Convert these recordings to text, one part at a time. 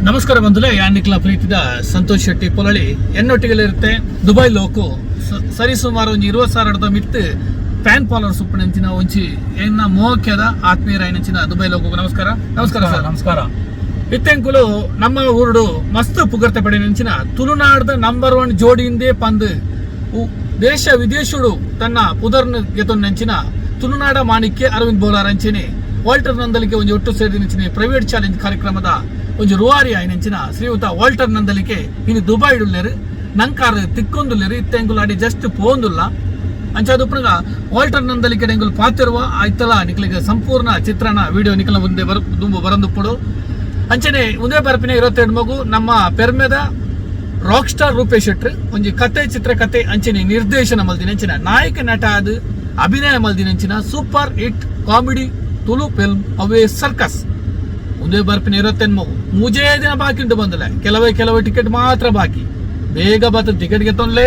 ನಮಸ್ಕಾರ ಬಂಧುಲೆ, ಯಾನ್ ನಿಕ್ಲ ಪ್ರೀತಿದ ಸಂತೋಷ್ ಶೆಟ್ಟಿ ಪೊಲಳಿ. ಎನ್ನೊಟ್ಟಿಗೆ ಇರುತ್ತೆ ದುಬೈ ಲೋಕು ಸರಿ ಸುಮಾರು ಒಂಜಿ 20,000ದ ಮಿತ್ತು ಫ್ಯಾನ್ ಫಾಲೋವರ್ಸ್ ಉಪ್ಪುನಂಚಿನ ಒಂಜಿ ಎನ್ನ ಮೋಕ್ಯದ ಆತ್ಮೀಯರಾಯಿನಂಚಿನ ದುಬೈ ಲೋಕು. ನಮಸ್ಕಾರ, ನಮಸ್ಕಾರ ಸರ್. ನಮಸ್ಕಾರ. ಇತ್ತೆಂಕುಲು ನಮ್ಮ ಊರುಡು ಮಸ್ತ್ ಪುಗರ್ತೆ ಪಡೆಯಿನಂಚಿನ ತುಳುನಾಡ್ದ ನಂಬರ್ ಒನ್ ಜೋಡಿಯಿಂದೇ ಪಂದ್ ದೇಶ ವಿದೇಶಡು ತನ್ನ ಪುದರ್ನ ಗೆತೊಂದಂಚಿನ ತುಳುನಾಡ ಮಾಣಿಕ್ಯ ಅರವಿಂದ್ ಬೋಲಾರ್ ಅಂಚೆನೆ ವಾಲ್ಟರ್ ನಂದಲಿಕೆ ಒಂಜಿ ಒಟ್ಟು ಸೇರಿದಂಚಿನ ಪ್ರೈವೇಟ್ ಚಾಲೆಂಜ್ ಕಾರ್ಯಕ್ರಮದ ಒಂಜಿ ರೂವಾರಿ ಆಯಿನಂಚಿನ ಶ್ರೀಯುತ ವಾಲ್ಟರ್ ನಂದಲಿಕೆ ಇನ್ನು ದುಬೈಡುಲ್ಲೇರು, ನಂಕಾರ್ ತಿಕ್ಕೊಂದುಲ್ಲೇರು. ಇತ್ತೆಂಕುಲು ಅಡಿ ಜಸ್ಟ್ ಪೋಂದುಲ್ಲ. ಅಂಚಾದ ಉಪ್ಪುನಗ ವಾಲ್ಟರ್ ನಂದಲಿಕೆ ಎಂಕುಲು ಪಾತಿರುವ ಆಯ್ತಲ್ಲ. ನಿಕ್ಲಿಗೆ ಸಂಪೂರ್ಣ ಚಿತ್ರಣ ವಿಡಿಯೋ ನಿಕಲ ಮುಂದೆ ಬರ ದುಂಬು ಬರಂದುಪ್ಪುಡು. ಅಂಚನೆ ಉಂದೇ ಬರ್ಪಿನ 22 ಮಗು ನಮ್ಮ ಪೆರ್ಮೆದ ರಾಕ್ ಸ್ಟಾರ್ ರೂಪೇಶ್ ಶೆಟ್ರ್ ಒಂಜಿ ಕತೆ, ಚಿತ್ರಕತೆ ಅಂಚನೆ ನಿರ್ದೇಶನ ಮಲ್ದಿನ ಅಂಚಿನ, ನಾಯಕ ನಟ ಆದ್ ಅಭಿನಯ ಮಲ್ದಿನ ಅಂಚಿನ super hit comedy Tulu film ಅವೇ ಸರ್ಕಸ್ ಒಂದೇ ಬರ್ಪಿನ 28 ಮಗು. ಮೂಜೇ ದಿನ ಬಾಕಿ ಉಂಟು ಬಂದಲೆ. ಕೆಲವೇ ಕೆಲವೇ ಟಿಕೆಟ್ ಮಾತ್ರ ಬಾಕಿ. ಬೇಗ ಬತ್ತ ಟಿಕೆಟ್ ಗೆತ್ತೊಂದ್ಲೆ,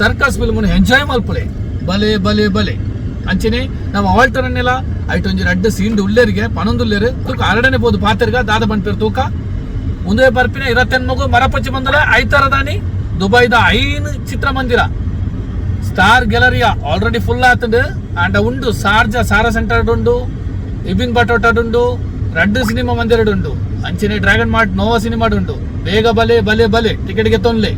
ಸರ್ಕಸ್ ಫಿಲ್ಮ್ ಎಂಜಾಯ್ ಮಲ್ಪುಲೆ. ಬಲೆ ಬಲೆ ಬಲೆ. ಅಂಚನೆ ನಮ್ಮ ವಾಲ್ಟರ್ ಅನ್ನೆಲ್ಲ ಐಟ್ ಒಂಜಿ ರಡ್ಡ್ ಸೀನ್ ಉಲ್ಲೇರಿಗೆ ಪನೊಂದುಲ್ಲೇರು. ತೂಕ ಅರಡನೆ ಪೋದು ಪಾತೆರ್ಗ ದಾದ ಪನ್ಪೇರು ತೂಕ. ಉಂದೇ ಬರ್ಪಿನ 28 ಮಗು ಮರಪಚ್ಚಿ ಬಂದಲೆ ಐತಾರದಾನಿ ದುಬೈದ ಐನ್ ಚಿತ್ರಮಂದಿರ. ಸ್ಟಾರ್ ಗ್ಯಾಲರಿಯಾ ಆಲ್ರೆಡಿ ಫುಲ್ ಆತಂಡು. ಅಂಡ ಉಂಡು ಸಾರ್ಜಾ ಸಾರಾ ಸೆಂಟರ್ ಉಂಡು, ಇಬಿನ್ ಬಟೋಟಡ್ ಉಂಡು, ರಡ್ಡು ಸಿನಿಮಾ ಮಂದಿರಡ್ ಉಂಡು, ಅಂಚನೆ ಡ್ರ್ಯಾಗನ್ ಮಾರ್ಟ್, ನೋವಾ ಸಿನಿಮಾ ಉಂಡು. ಬೇಗ ಬಲೆ ಬಲೆ ಬಲೆ, ಟಿಕೆಟ್ ಗೆತ್ತೊನ್ಲೆ.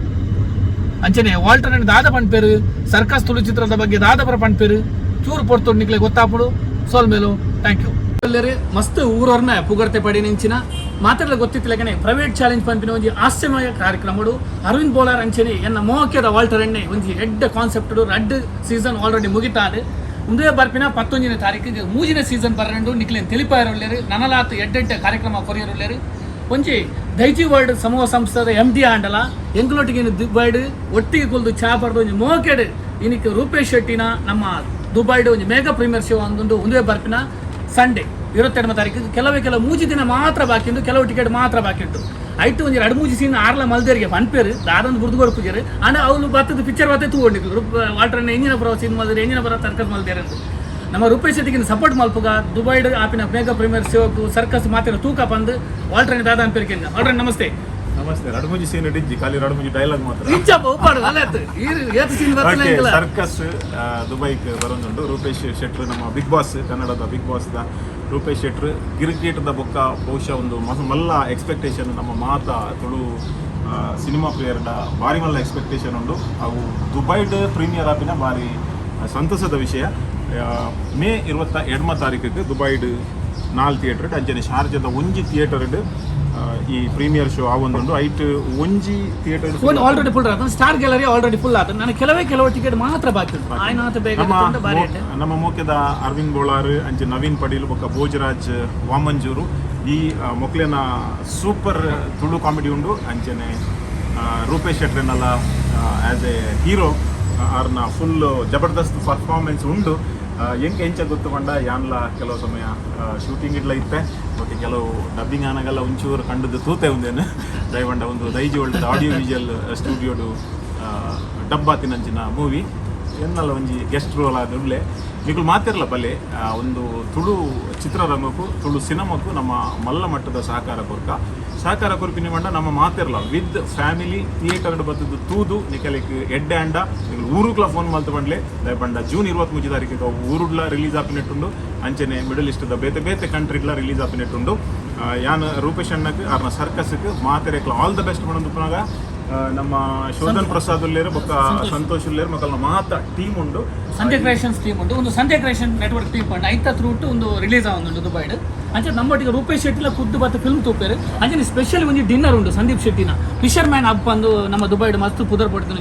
ಅಂಚನೆ ವಾಲ್ಟರ್ ದಾದ ಪನ್ಪೇರು, ಸರ್ಕಸ್ ತುಳು ಚಿತ್ರದ ಬಗ್ಗೆ ದಾದ ಪರ ಪನ್ಪೇರು, ಚೂರು ಪೊರ್ತು ನಿಕ್ಲೆ ಗೊತ್ತಾಪುಡು. ಸೋಲ್ಮೇಲು, thank you. ಮಸ್ತ್ ಊರವ್ರನ್ನ ಪುಗರ್ತೆ ಪಡಿನಿಂಚಿನ ಮಾತಾಡಲು ಗೊತ್ತಿತ್ತಲೆಕನೆ ಪ್ರೈವೇಟ್ ಚಾಲೆಂಜ್ ಪನ್ಪಿನ ಒಂಜಿ ಹಾಸ್ಯಮಯ ಕಾರ್ಯಕ್ರಮಡು ಅರವಿಂದ್ ಬೋಲಾರ್ ಅಂಚನೆ ಎನ್ನ ಮೋಕ್ಯದ ವಾಲ್ಟರ್ ಎಣ್ಣೆ ಒಂಜಿ ಎಡ್ಡೆ ಕಾನ್ಸೆಪ್ಟ್. ರಡ್ಡ್ ಸೀಸನ್ ಆಲ್ರೆಡಿ ಮುಗಿತಾದೆ. ಉಂದೇ ಬರ್ಪಿನ 19ನೇ ತಾರೀಕಿಗೆ ಮೂಜಿನ ಸೀಸನ್ ಬರ್ರಂಡು ನಿಕ್ಲೇನ್ ತಿಳಿಪಾಯರುಳ್ಳೇರು. ನನಲಾತ್ ಎಡ್ಡೆಡ್ಡೆ ಕಾರ್ಯಕ್ರಮ ಕೊರಿಯರುಳ್ಳೇರು. ಒಂಜಿ ದೈಜಿ ವರ್ಲ್ಡ್ ಸಮೂಹ ಸಂಸ್ಥೆದ ಎಂ ಡಿ ಆಂಡಲ ಎಂಗ್ಲೊಟ್ಟಿಗೆ ದುಬೈಡ್ ಒಟ್ಟಿಗೆ ಕುಲ್ದು ಚಾ ಪರ್ದು ಒಂಜಿ ಮೋಕೆಡ್ ಇನಿಕ್ ರೂಪೇಶ್ ಶೆಟ್ಟಿನ ನಮ್ಮ ದುಬೈಡ್ ಒಂಜಿ ಮೇಗಾ ಪ್ರೀಮಿಯರ್ ಶೋ ಅಂದುಂಡು. ಒಂದೇ ಬರ್ಪಿನ ಸಂಡೇ 22ನೇ ತಾರೀಕು. ಕೆಲವೇ ಕೆಲವು ಮೂಜಿ ದಿನ ಮಾತ್ರ ಬಾಕಿ ಉಂಟು, ಕೆಲವು ಟಿಕೆಟ್ ಮಾತ್ರ ಬಾಕಿ ಉಂಟು. ಐಟು ಒಂಜಿ ರಡ್ಡು ಮೂಜಿ ಸೀನ್ ಆರ್ಲ ಮಲ್ದೇರಿಗೆ ಪನ್ಪೇರು, ದಾದೊಂದು ಬುರ್ದು ಕೊಡ್ಪುಜೇರು. ಆಂಡ ಅವ್ಲು ಬತ್ತದ ಪಿಕ್ಚರ್ ಬತ್ತೆ ತೂಕೊಂಡಿದ್ರು ರೂಪ್ ವಾಲ್ಟರ್ ಎಂಜಿನ ಬರೋ ಸೀನ್ ಮಲ್ದೇರು, ಎಂಜಿನ ಬರೋ ಸರ್ಕಸ್ ಮಲ್ದೇರು ಅಂತ. ನಮ್ಮ ರೂಪೇಶ್ ಶೆಟ್ಟಿಗೆ ಸಪೋರ್ಟ್ ಮಲ್ಪುಗ. ದುಬೈಡ್ ಆಪಿನ ಮೇಗಾ ಪ್ರೀಮಿಯರ್ ಶೋಕು ಸರ್ಕಸ್ ಮಾತ್ರ ತೂಕ ಪಂದು ವಾಲ್ಟರ್ ದಾದ ಅನ್ಪೇರಿಕೆ. ವಾಲ್ಟರ್, ನಮಸ್ತೆ. ನಮಸ್ತೆ. ರಡ್ಮುಂಜಿ ಸೀನ್ ಇಜ್ಜಿ, ಖಾಲಿ ರಡ್ಮುಂಜಿ ಡೈಲಾಗ್ ಮಾತ್ರ. ಇಚ್ಚಪ್ಪ ಉಪ್ಪಾಡು ಅಲ್ಲ ಏತ್ ಸೀನ್ ಬರ್ತಲ್ಲ. ಸರ್ಕಸ್ ದುಬೈಕ್ ಬರೋದುಂಟು. ರೂಪೇಶ್ ಶೆಟ್ರು, ನಮ್ಮ ಬಿಗ್ ಬಾಸ್, ಕನ್ನಡದ ಬಿಗ್ ಬಾಸ್ the Rupesh ಶೆಟ್ರು ಗಿರಿಕೇಟದ ಬೊಕ್ಕ ಬಹುಶಃ ಒಂದು ಮಲ್ಲ ಎಕ್ಸ್ಪೆಕ್ಟೇಷನ್, ನಮ್ಮ ಮಾತ ತುಳು ಸಿನಿಮಾ ಪ್ಲೇಯರ್ಡ ಬಾರಿ ಮಲ್ಲ ಎಕ್ಸ್ಪೆಕ್ಟೇಷನ್ ಉಂಡು. ಅವು ದುಬೈಡ್ ಪ್ರೀಮಿಯರ್ ಆಪಿನ ಬಾರಿ ಸಂತಸದ ವಿಷಯ. ಮೇ 22ಮ ತಾರೀಕಿಗೆ ದುಬೈಡ್ ನಾಲ್ ಥಿಯೇಟರ್, ಅಂಚನೆ ಶಾರ್ಜಾದ ಒಂಜಿ ಥಿಯೇಟರ್ ಈ ಪ್ರೀಮಿಯರ್ ಶೋ ಆವೊಂದುಂಡು. ಐಟ್ ಒಂಜಿ ಥಿಯೇಟರ್ ಫೋನ್ ಆಲ್ರೆಡಿ ಫುಲ್ ಆತ, ಸ್ಟಾರ್ ಗ್ಯಾಲರಿ ಆಲ್ರೆಡಿ ಫುಲ್ ಆತ. ನನಗೆ ಕೆಲವೇ ಕೆಲವು ಟಿಕೆಟ್ ಮಾತ್ರ ಬಾಕಿ ಉಂಟು. ಆಯ್ನಾತ ಬೇಗ ನಮ್ಮ ಗೆತ್ತೊಂಡು ಬಾರಿ ಎಡ್ಡೆ. ನಮ್ಮ ಮೋಕ್ಯದ ಅರವಿಂದ್ ಬೋಳಾರ್, ಅಂಚೆ ನವೀನ್ ಪಡೀಲ್ ಬೊಕ್ಕ ಭೋಜರಾಜ್ ವಾಮಂಜೂರು ಈ ಮೊಕ್ಲೆನ ಸೂಪರ್ ತುಳು ಕಾಮಿಡಿ ಉಂಡು. ಅಂಚೆನೆ ರೂಪೇಶ್ ಶೆಟ್ರೆನಲ್ಲ ಆ್ಯಸ್ ಎ ಹೀರೋ ಆರ್ನ ಫುಲ್ ಜಬರ್ದಸ್ತ್ ಪರ್ಫಾರ್ಮೆನ್ಸ್ ಉಂಡು. ಎಂಕ್ ಎಂಚ ಗೊತ್ತು ಪಂಡ, ಯಾನ್ಲ ಕೆಲವು ಸಮಯ ಶೂಟಿಂಗ್ ಇಡ್ಲ ಇತ್ತೆ. ಓಕೆ, ಕೆಲವು ಡಬ್ಬಿಂಗ್ ಆನಗೆಲ್ಲ ಒಂಚೂರು ಕಂಡದ್ದು ತೂತೆ ಉಂದೇನು. ದಯವಂಡ ಒಂದು ದೈಜಿ ವರ್ಲ್ಡ್ ಆಡಿಯೋ ವಿಜುವಲ್ ಸ್ಟುಡಿಯೋಡು ಡಬ್ಬಾ ತಿನಂಚಿನ ಮೂವಿ ಎನ್ನಲ್ಲ ಒಂಜಿ ಗೆಸ್ಟ್ ರೋಲ್ ಆದ ಉಳ್ಳೆ. ನಿಕುಲು ಮಾತಿರ್ಲ ಬಲೆ, ಒಂದು ತುಳು ಚಿತ್ರರಂಗಕ್ಕೂ ತುಳು ಸಿನಿಮಾಕ್ಕೂ ನಮ್ಮ ಮಲ್ಲ ಮಟ್ಟದ ಸಹಕಾರ ಕೊರ್ಕ. ಸಹಕಾರ ಕೊರ್ಪಿನಿ ಮಂಡ ನಮ್ಮ ಮಾತಿರ್ಲ ವಿತ್ ಫ್ಯಾಮಿಲಿ ಥಿಯೇಟರ್ ಬತ್ತದ್ದು ತೂದು ನಿಕಲಿಕ್ ಎಡ್ಡೆ ಅಂಡ ನಿಕುಲು ಊರುಗ್ಲ ಫೋನ್ ಮಲ್ತು ಬಂಡ್ಲೆ. ಪಂಡ ಜೂನ್ 23 ತಾರೀಕಿಗೆ ಅವು ಊರುಡ್ಲ ರಿಲೀಸ್ ಆಪಿನೆಟ್ಟುಂಡು. ಅಂಚನೆ ಮಿಡಲ್ ಈಸ್ಟ್ ಬೇತೆ ಬೇತೆ ಕಂಟ್ರಿಡ್ಲ ರಿಲೀಸ್ ಆಪಿನೆಟ್ಟುಂಡು. ಯಾನ್ ರೂಪೇಶ್ ಅಣ್ಣಕ್, ಆರ್ನ ಸರ್ಕಸ್ಗೆ ಮಾತೆರೆಕ್ಲ ಆಲ್ the best ಪಣೊಂದು ಪುನಗ. ನಮ್ಮ ಶೋಧನ್ ಪ್ರಸಾದ್ ಉಲ್ಲೇರು ಬೊಕ್ಕ ಸಂತೋಷ್ ಉಲ್ಲೇರು, ಮಕ್ಕಳ ಮಾತ ಟೀಮ್ ಉಂಡು. ಸಂಧ್ಯಾ ಕ್ರಿಯೇಷನ್ಸ್ ಟೀಮ್ ಉಂಟು. ಒಂದು ಸಂಧ್ಯಾ ಕ್ರಿಯೇಷನ್ ನೆಟ್ವರ್ಕ್ ಟೀಮ್ ಉಂಟು. ಐತ ಥ್ರೂಟ್ ಒಂದು ರಿಲೀಸ್ ಆವೊಂದುಂಡು ದುಬೈಡ್. ಅಂಚೆ ನಮ್ಮೊಟ್ಟಿಗೆ ರೂಪೇಶ್ ಶೆಟ್ಟಿಲ ಖುದ್ದು ಬತ್ತ ಫಿಲ್ಮ್ ತೂಪೇರು. ಅಂಚನೆ ಸ್ಪೆಷಲ್ ಒಂಜಿ ಡಿನ್ನರ್ ಉಂಟು. ಸಂದೀಪ್ ಶೆಟ್ಟಿನ ಫಿಶರ್ ಮ್ಯಾನ್ ಅಪ್ ಅಂದು ನಮ್ಮ ದುಬೈಡ್ ಮಸ್ತ್ ಪುದರ್ ಪಡ್ತಿನ.